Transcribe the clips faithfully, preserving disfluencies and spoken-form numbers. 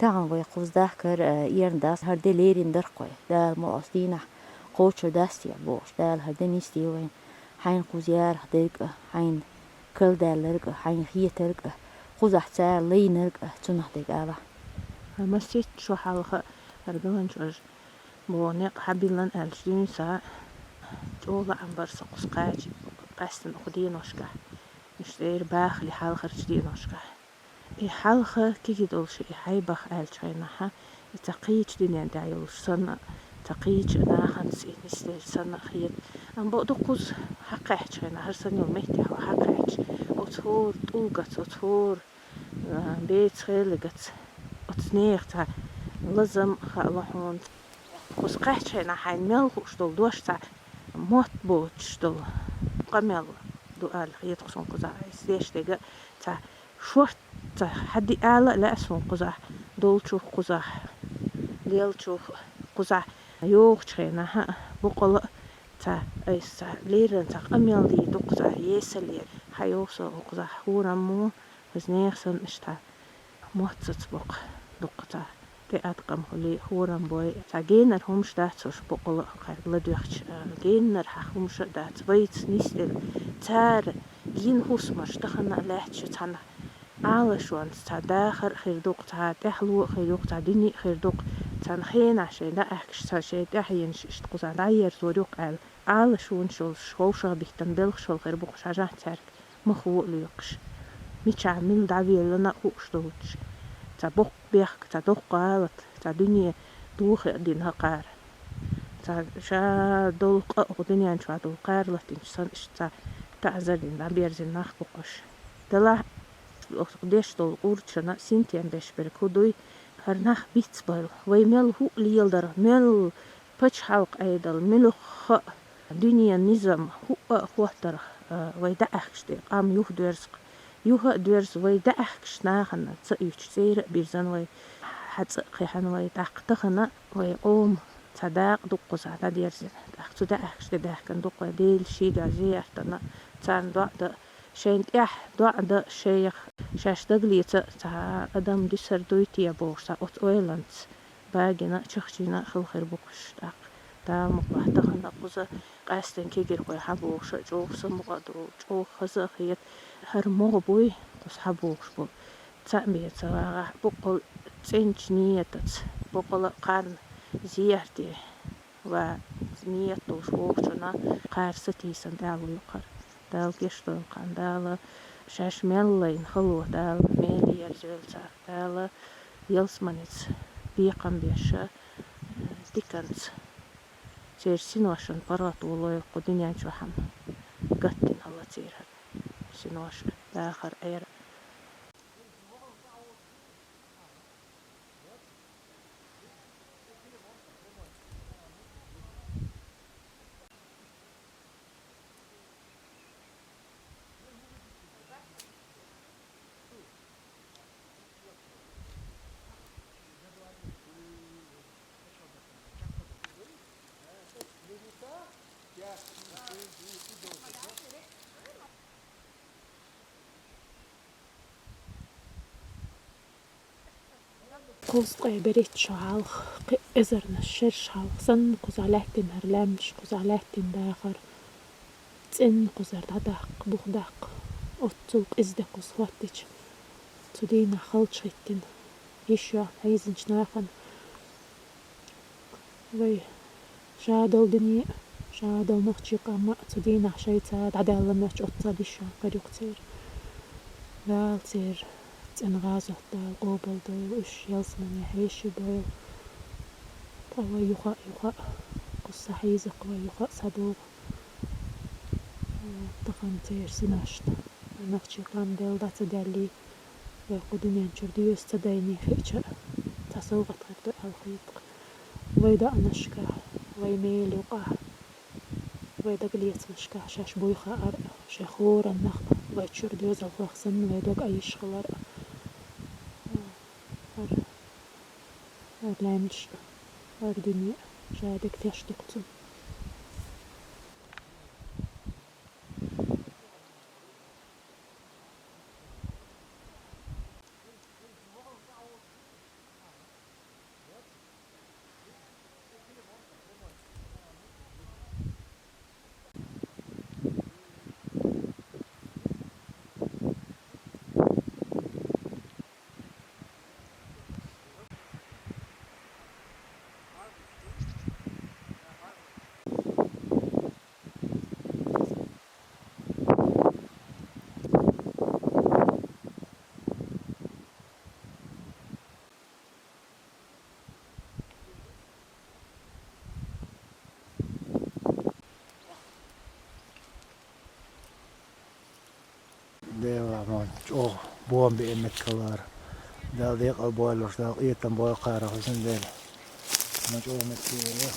Тахана вай кхуза дахкар, а, эрна дац, хӀара де лерина дар-кх вай. Дала ма оцу дийнахь кхочур дац те бохуш, Дала хӀара де нисде вайна. Хьайна кхуза ярах дерг а, хьайна карладаьлларг а, хьайна хетарг а, кхузахь цара лайнарг а, цунах дерг алахь. Масийтта шо хьалха хӀара Галанчожа боху некъ хьабиллина аьлча дуьйна схьа чӀогӀа лаам бара сан кхуза кхача, къаьстина кху деношкахь. Иштта церан бахале хьалхарчу деношкахь. И хьалха кегий долуш и хьайбах аьллачу хенахь, и цхьа кхечу дуьнен тӀехь йолуш санна, цхьа кхечу нахаца и нисделла санна хета. Амма бакъду кхуза хьакхаьчча хенахь, хӀара санна йолу меттехь хьакхаьчча, оцу хӀора тӀулгаца, оцу хӀора, а, беца хелигаца, оцу нехан цхьа лазам хаало хьуна. Кхуза кхаьчча хенахь хьайна мел хууш долу дош цхьа мотт боцуш долу къамел ду аьлла хета-кх суна кхузахь. Айса деш дерг а цхьа шорта ца хьадиала а лаьа суна кхузахь, долчух кхузахь, лелчух кхузахь, йогӀучу хенахь а, боккъала а ца, айса ца леррина ца къамел дийр ду кхузахь, есале хьайогӀу со кхузахь хӀораммо, хӀаза нехан санна иштта моццаца боккха дуккха ца тӀеаткъам хуьлий, хӀорам бой. Ца генара хӀумаш дац уьш боккъала а кхаьрга ладоьгӀча, генара хьан хӀумаш а дац, вайца нисделла. Цара гина хӀусамаш тахана а лаьтташ ю цхьана Ӏалашонца цхьа дахар а хир ду-кх, цхьа тӀаьхьало а хир ю-кх, цхьа дуьне а хир ду-кх, цхьана хенахь шайн даьӀахкаш, цхьа шайн тӀаьхьенаш иштта кхузахь дӀаерзор ю-кх аьлла. Ӏалашонаш йолуш, ховшах биттина белхаш хила хир бу-кх уьш хьажахь цаьрга. Мах вон а лоькхуш, мичахь мила дӀавеллина а хууш доцуш, цхьа боккха бехк, цхьа доккха гӀалат, цхьа дуьне дохе а дина хӀокхара. Цхьа ша долу къа а, хӀокху дуьнен чохь долу кхара латийначу санна, иштта цхьа таӀзар дина дӀаберзина нах бу-кх уьш. Делахь а, оцу деш долу къурдашна синтем беш берг хӀун дуй? ХӀара нах бицбойла, вай мел хӀуъа леладарх, мел пачхьалкх Ӏедал, муьлхха а дуьненан низам хӀуъа а хӀоттарх, а, вай даьӀахкаш тӀе къам юха доьрзу-кх. Юха а доьрзу вай даьӀахкаш нахана ца оьцуш, цӀера а бирзина вай, хьацӀа а кхехьана вай. ТӀаккха тахана вай къоман цхьа дакъа ду-кх кхузахь дӀадерзина. ТӀаккха цу даьӀахкаш тӀе даьхкина ду-кх вай, Делан шийгахь зияртана царна доӀа дан, шайна тӀехь доӀа дан, шайх шаьш дагалеца а цхьа адам дуьсур дуй те бохуш, цхьа оцу ойланца багина а, чахчийна а хила хир бу-кх уьш тӀаккха. Дала мукъалахь тахана кхуза къаьсттина кегийрхой хьабогӀуш а чӀогӀа самукъа а ду, чӀогӀа хаза а хета. ХӀара могӀа буй, кхуза хьабогӀуш болу. Цхьаъ бен ца вагӀахь, боккъал цӀеначу ниятаца, боккъала а кхарна зиярте ва ният долуш вогӀучунна кхара сатийсана тӀаьхьало ю-кх хӀара. Дала гечдойла кхарна, Дала шаьш мел лайна хало Дала меле ерзайойла царна, Дала ялсаманица бекхам беш а, диканца церан синошна паргӀато лойла кху дуьнен чохь-м, гатдина хила церан синош а, дахар а, Ӏер а. Кхузткъе берхӀитта шо хьалха, кхин эзарнаш шераш хьалха санна, кхузахь лаьттина хӀара лаьмнаш, кхузахь лаьттина дахар, цӀенна кхузара дӀадаккха, бух даккха, оццул къиза де кхуза хӀоттича, цу дийнахь халчахӀиттина, йиш йоьхна хьийзинчу нахана. Вай ша долу дуьне а, ша долу нохчийн къам а цу дийнахь шайца дӀадаьлла моьттуш оццул йиш йоьхна хир ю-кх церан. Дала церан цӀена гӀазот Дала къобалдойла, уьш ялсамане хьешийдойла. Ткъа вай юха а, юха а кхуза схьахьийза-кх вай, юха а схьадогӀу. Тахана церан синошна нохчийн къам делла дӀа ца даьллий, вай кху дуьнен чуьра доьза ца дайний хиъча а, цхьа совгӀат хир ду аьлла хета-кх. Вай доӀанашкахь, вай мела юкъахь, вай дагалецамашкахь шаьш буй хаар а, шайн хӀораннах а вай чуьра доьзалхойх санна вай дог Ӏан йиш хилар а. ХӀара, хӀара лаьмнаш а, хӀара дуьне а ша дерг теш ду-кх цунна. Дела, мо чӀогӀа бомба эммет калара. Дала декъал бойлуш, Дала къетам бойла кхарах, везан Дела. Мо чӀогӀа меттигера.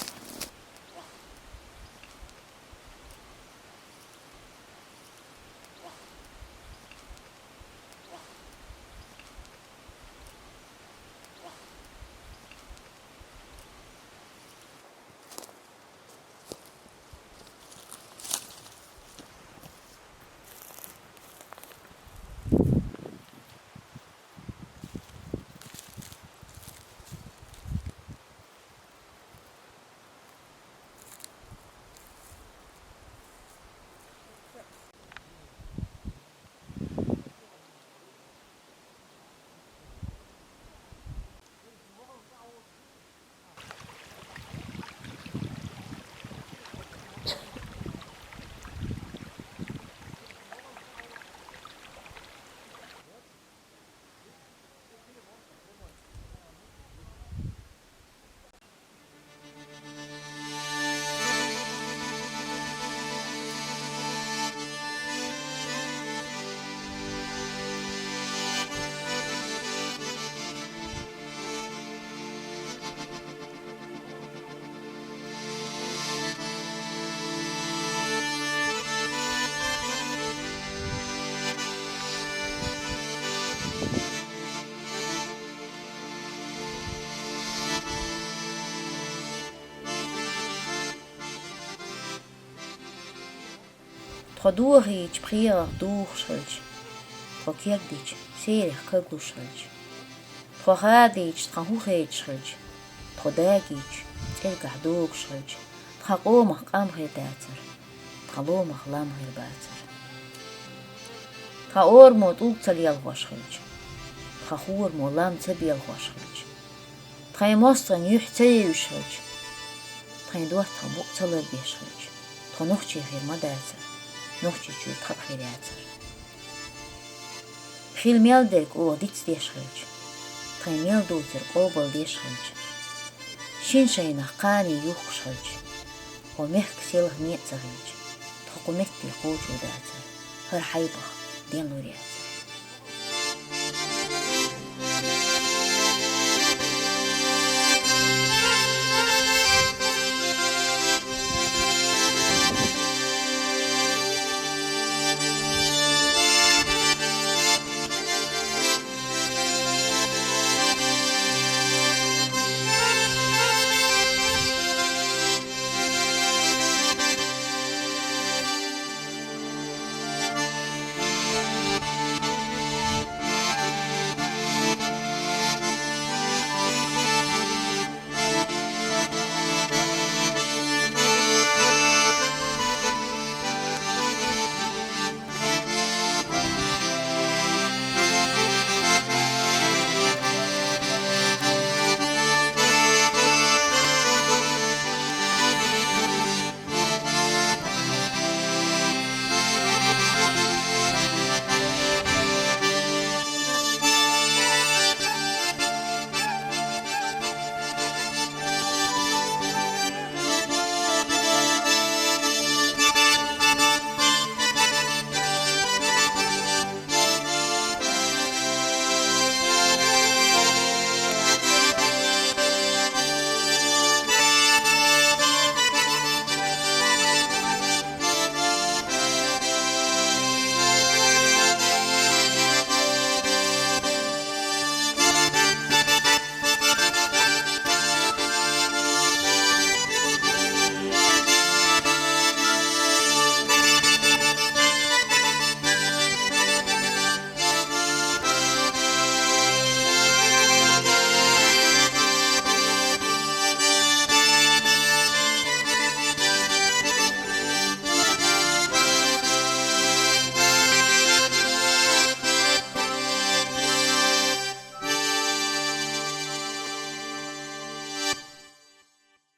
Тхо дохийча пхьегӀах духаш хилча, тхо кегдича серех каглуш хилча, тхо хадийча тхан хӀу хедаш хилча, тхо дагийча цӀергахь догаш хилча, тхан къомах къам хир дацар, тхан ломах лам хир бацар. Тхан ораммо тӀулг ца лелхош хилча, тхан хӀурамо лам ца белхош хилча, тхайн мостагӀийн юьхь ца евзаш хилча, тхайн доттагӀа букъ ца лардеш хилча, тхо нохчий хир ма дацар, Нохчийчоь тха а хир яцар. Хила мел дерг оха дицдеш хилча, тхайн мел дувцар къобалдеш хилча, шин шайнах кхане юхкуш хилча, хӀокху мехкан селха некъ ца хилча, тхо кху метте кхочур дацар, хӀара хьайбах денлур яцар.